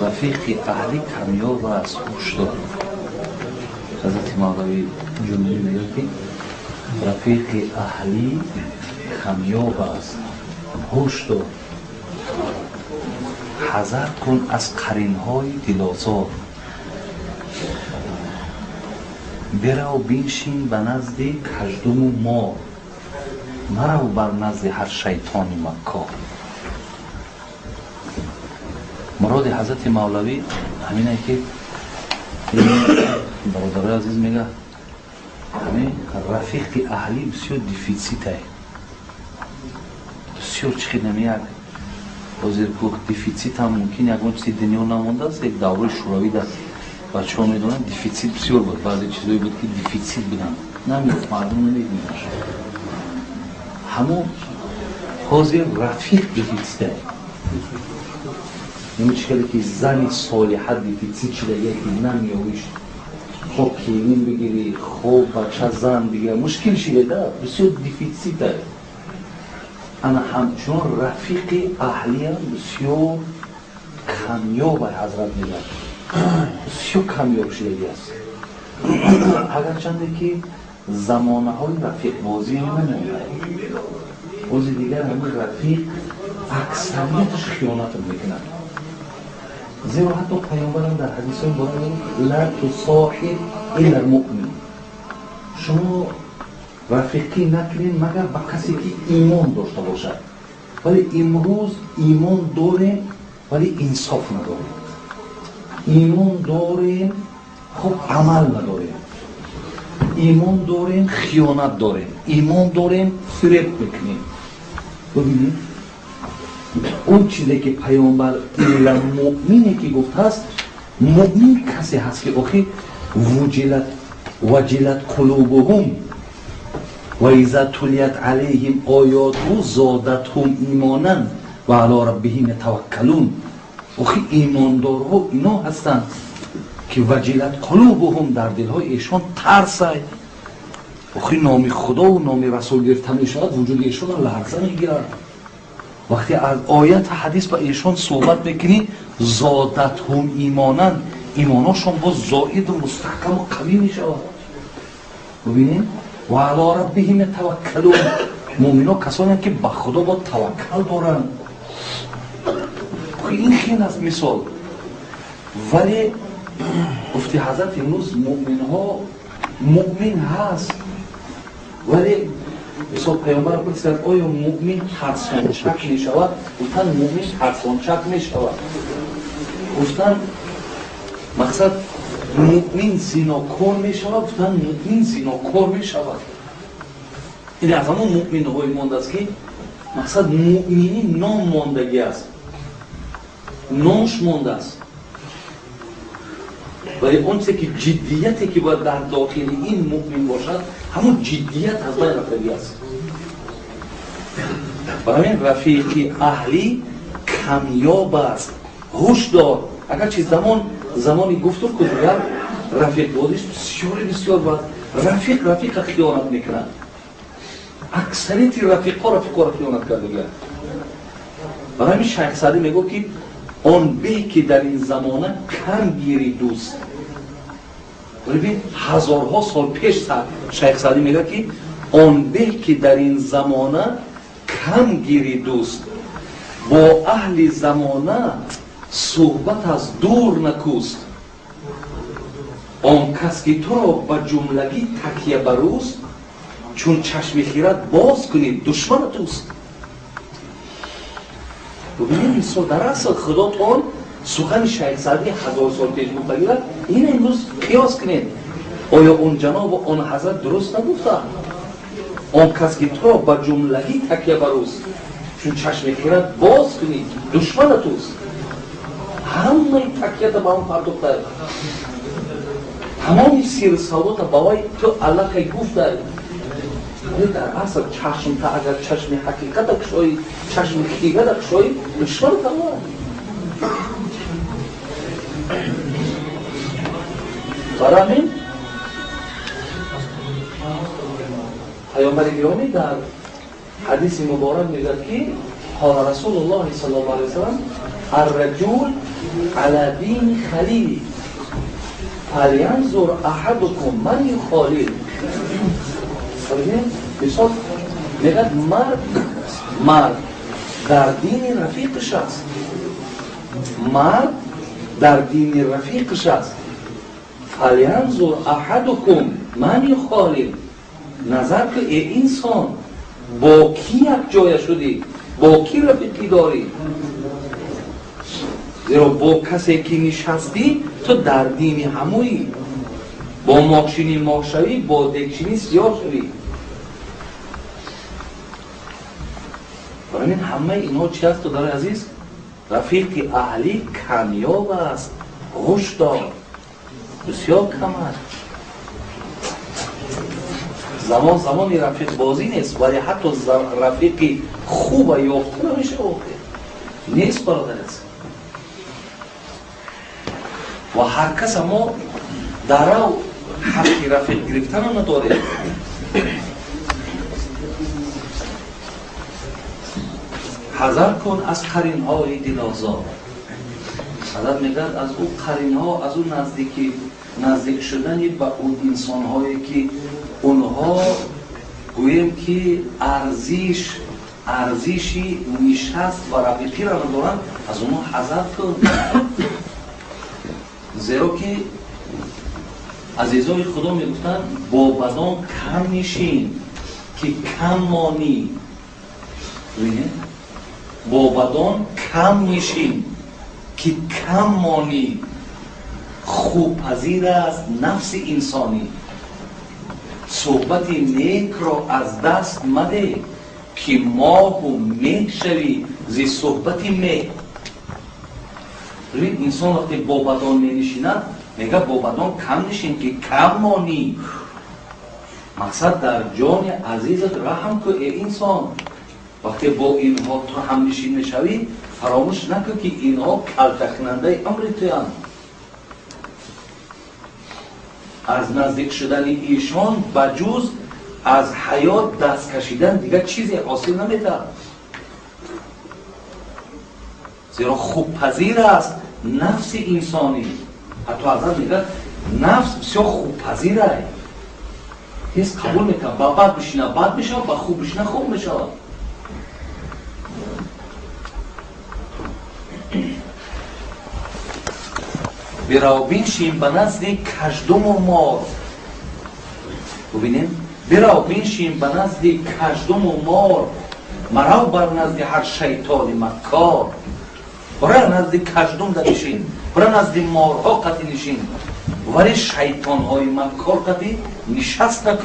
Рафиқи аҳлӣ камёб аст, ҳуш дор. Ҳазрати Мавлавӣ Ҷумӣ мегӯяд, ки рафиқи аҳлӣ камёб аст, ҳуш дор. Ҳазар кун аз қаринҳои дилозор. Бирав биншин ба назди каждуму мор, марав бар назди ҳар шайтони маккор. Муроди ҳазрати Мавлавӣ ҳамине, ки бародарои азиз мега, ҳамин рафиқи аҳлӣ бисёр дефицитае, бисёр чӣ хел як ҳозир ку дефицит ҳам мумкин ягон чизи дунё намондааст. Як давраи шӯравӣ дар бачаҳо медонанд, дефицит бисёр буд, баъзе чизое буд, ки дефицит буданд, намеёфт, мардум намедонаш. Ҳамон ҳозир рафиқ дефицитае. Ин чӣ хеле ки зани солиҳа дефицит шуда, яке намеёвиш, хоб келин бигирӣ, хоб бача зан бигирӣ, мушкил шида, бисёр дефицитае. Ана ҳамчунон рафиқи аҳлиам бисёр камёб, ҳазрат мегӯяд, бисёр камёб шудагӣ аст. Агарчанде ки замонаҳои рафиқбозӣ намемонад, бози дигар ҳамин рафиқ аксарияташ хиёнат мекунад. Зеро ҳатто паёмбарам дар ҳадисҳои муборак мегӯяд: ла тусоҳиб илла муъмин, шумо рафиқӣ накунед, магар ба касе ки имон дошта бошад. Вале имрӯз имон дорем, вале инсоф надорем, имон дорем, хуб амал надорем, имон дорем, хиёнат дорем, имон дорем, фиреб мекунем. Бибинед, он чизе ки паёмбар илла муъмине ки гуфтааст, муъмин касе ҳаст, ки охир вуҷилат ваҷилат қулубуҳум ва иза тулият алайҳим оёту зодатҳум имонан ва ало раббиҳим ятаваккалун. Охи имондорҳо ино ҳастанд, ки ваҷилат қулубуҳум, дар дилҳои эшон тарсай. Охи номи худову номи расул гирифта мешавад, вуҷуди эшонро ларза мегирад. Вақте аз оят ҳадис ба эшон суҳбат мекунӣ, зодатҳум имонан, имоношон боз зоиду мустаҳкаму қавӣ мешавад. Бубинед, ва ало раббиҳим ятаваккалун, муъмино касонеанд, ки ба худо бо таваккал доранд. Ин хел аст мисол. Вале гуфти ҳазрат, имрӯз муъминҳо муъмин ҳаст, вале мисол паёмбар пурсиданд: оё муъмин тарсончак мешавад? Гуфтанд: муъмин тарсончак мешавад. Гуфтанд: мақсад, муъмин зинокор мешавад? Гуфтанд: муъмин зинокор мешавад. Ин аз ҳамон муъминҳое мондааст, ки мақсад муъминӣ ном мондагӣ аст, номш мондааст, вале он чизе ки ҷиддияте ки бояд дар дохили ин муъмин бошад, ҳамон ҷиддият аз байн рафтагӣ аст. Барои ҳамин рафиқи аҳлӣ камёб аст, ҳуш дор. Агарчи замон замони гуфту ку дигар рафиқбозиш бисёре бисёр бад, рафиқ рафиқа хиёнат мекунад, аксарияти рафиқҳо рафиқҳоро хиёнат кардагианд. Барои ҳамин Шайх Саъдӣ мегӯфт, ки он беҳ ки дар ин замона кам гири дӯст. Бибин, ҳазорҳо сол пеш Шайх Саъдӣ мегӯяд, ки он беҳ ки дар ин замона кам гири дӯст, бо аҳли замона суҳбат аз дур накӯст. Он кас ки туро ба ҷумлагӣ такя барӯст, чун чашми хират боз кунӣ, душмана туст. Бубинед, мисол, дар асл худотон сухани Шайх Саъдӣ 1000 сол пеш гуфтагира ин имрӯз қиёс кунед. Оё он ҷанобу он ҳазрат дуруст нагуфта? Он кас ки туро ба ҷумлагӣ такя барӯст, чун чашми хират боз кунӣ, душмана туст. Ҳамаи такята ба он пардохтай, тамоми сиру савдота ба вай ту аллакай гуфтай. Дар асл чашмта агар чашми ҳақиқата кушоӣ, чашми хирата кушоӣ, душман тамом. Барои ҳамин паёмбари гиромӣ дар ҳадиси муборак мегӯяд, ки қола Расулуллоҳи саллаллоҳу алайҳи васаллам: арраҷул علی دین خلیلی فلینظر احدکم من یخالیل. مثال میگه مرد در دین رفیقش است، مرد در دین رفیقش است. فلینظر احدکم من یخالیل، نظر که ای انسان با کی یک جای شدی، با کی رفیقی داری؟ زیرا با کسی که نشستی تو در دین همویی، با ماشینی ماه شوی، با دکشینی سیاه شوی. برای این همه اینها چی هست تو داره عزیز؟ رفیق اهلی کمیاب است، هوش دار، بسیار کم است. زمانی رفیق بازی نیست، ولی حتی رفیقی خوب یافته نمیشه، نیست برادر است. و هر کس ما در حق رفیق گرفتن نداره. حذر کن از قرین‌های دلازار. حضرت میگه از او قرین‌ها، از او نزدیک شدن به اون انسان‌هایی که اونها گوییم که ارزشی نشست و رفیقی را ندارن، از اونها حذر کن. زیرا که عزیزای خدا میگفتن با بدان کم نشین که کم مانی. ببینید، با بدان کم نشین که کم مانی. خوب پذیر است نفس انسانی. صحبت نیک را از دست مده که ماه و مه شوی زی صحبت مه. ببین، انسان وقتی با بدان می نشیند میگه با بدان کم نشین که کم مانی. مقصد در جان عزیزت رحم کن ای انسان. وقتی با اینها تو هم نشین میشوی فراموش نکن که اینها کلتکننده امر تویند. از نزدیک شدن ایشان بجز از حیات دست کشیدن دیگر چیزی حاصل نمیده. زیرا خوب پذیر است نفس انسانی. حتی حضرت میگه نفس بسیار خوب پذیر است، تیز قبول میکنه. با بد بشینه بد میشه، با خوب بشینه خوب میشه. برا بنشین به نزد کژدم و مار. ببینیم، برا بنشین به نزد کژدم و مار، مرا بر نزد هر شیطان مکار. برا نزد کژدم نشین، برا نزد مارها قطعی نشین، ولی شیطان های مکار قطعی نشست نکن.